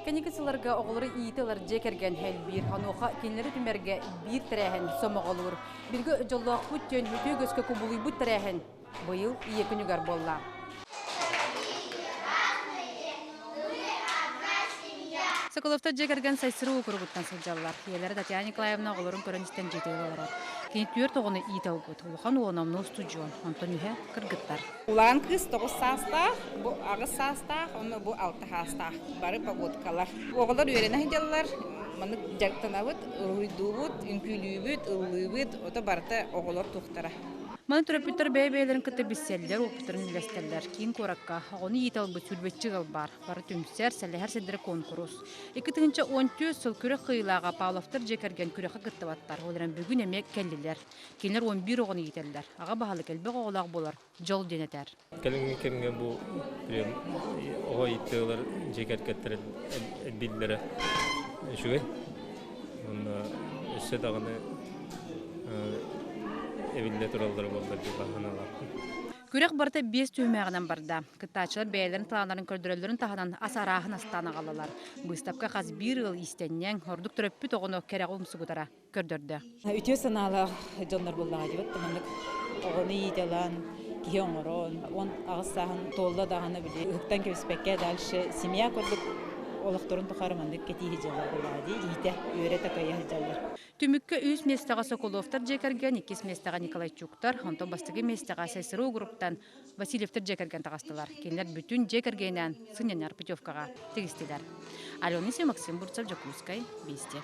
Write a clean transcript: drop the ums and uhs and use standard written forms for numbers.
Кэнники сылларга оҕолору иитэ ылар дьиэ кэргэн элбиир. Онуоха кинилэри түмэргэ биир тэрээһин сомоҕолуур. Бииргэ дьоллоохпут диэн үтүө үгэскэ кубулуйбут тэрээһин быйыл Ийэ күнүгэр буолла. Соколовтар дьиэ кэргэн Сайсыры уокуругуттан сылдьаллар. Ийэлэрэ Татьяна Николаевна оҕолорун көрөн-истэн дьиэтигэр олорор. Кини түөрт оҕону иитэ ылбыт. Улахан уол номнуо устудьуон, онтон үһэ кыргыттар. Улахан кыыс 9 саастаах, бу 8 саастаах, уонна бу 6 саастаах. Бары погодкалар. Оҕолор үөрэнэ сылдьаллар, маннык дьарыктанабыт, уруһуйдуубут, үҥкүүлүүбүт, ыллыыбыт, ото барыта оҕолор туохтара. Маны төрөппүттэр бэйэ-бэйэлэрин кытта билсэллэр, уопуттарын үллэстэллэр. Киин куоракка оҕону иитэ ылбыт сүүрбэччэ ыал баар. Бары түмсэр, сэлэһэр сирдэрэ куонкурус. 2014 сыл күрэх кыайыылааҕа Павловтар дьиэ кэргэн күрэххэ кыттыбаттар. Ол эрэн бүгүн эмиэ кэллилэр. Кинилэр 11 оҕону иитэллэр. Аҕа баһылык элбэх оҕолоох буолар дьол диэн этэр. Кэлиҥҥи кэмҥэ бу оҕо иитиилэр дьиэ кэргэттэрэ элбииллэрэ үчүгэй. Уонна өссө даҕаны эбиллэ тураллара буоллар дии санаалаахпын. Күрэх барыта биэс түһүмэҕинэн барда. Кыттааччылар бэйэлэрин талааннарын көрдөрөллөрүн таһынан ас арааһын астаан аҕаллылар. Быыстапка хас биир ыал иистэнньэҥ, ордук төрөппүт оҕону кэрэҕэ умсугутара көрдөрдө. Үтүө санаалаах дьоннор буоллаҕа дьыбыт маннык оҕону иитэ ылан, киһи оҥорон, 18 сааһын туолла даҕаны били ыһыктан кэбиспэккэ дальше семья курдук олохторун тухары маннык кэтии сылдьаллар буоллаҕа дии, иитэ, үөрэ-такайа сылдьаллар. Түмүккэ үс миэстэҕэ Соколовтар дьиэ кэргэн, иккис миэстэҕэ Николайчуктар, онтон бастакы миэстэҕэ Сайсыру групптан Васильевтар дьиэ кэргэн таҕыстылар. Кинилэр бүтүн дьиэ кэргэнинээн сынньанар путевкаҕа тигистилэр. Алена Максим Бурцев, Дьокуускай, Вести.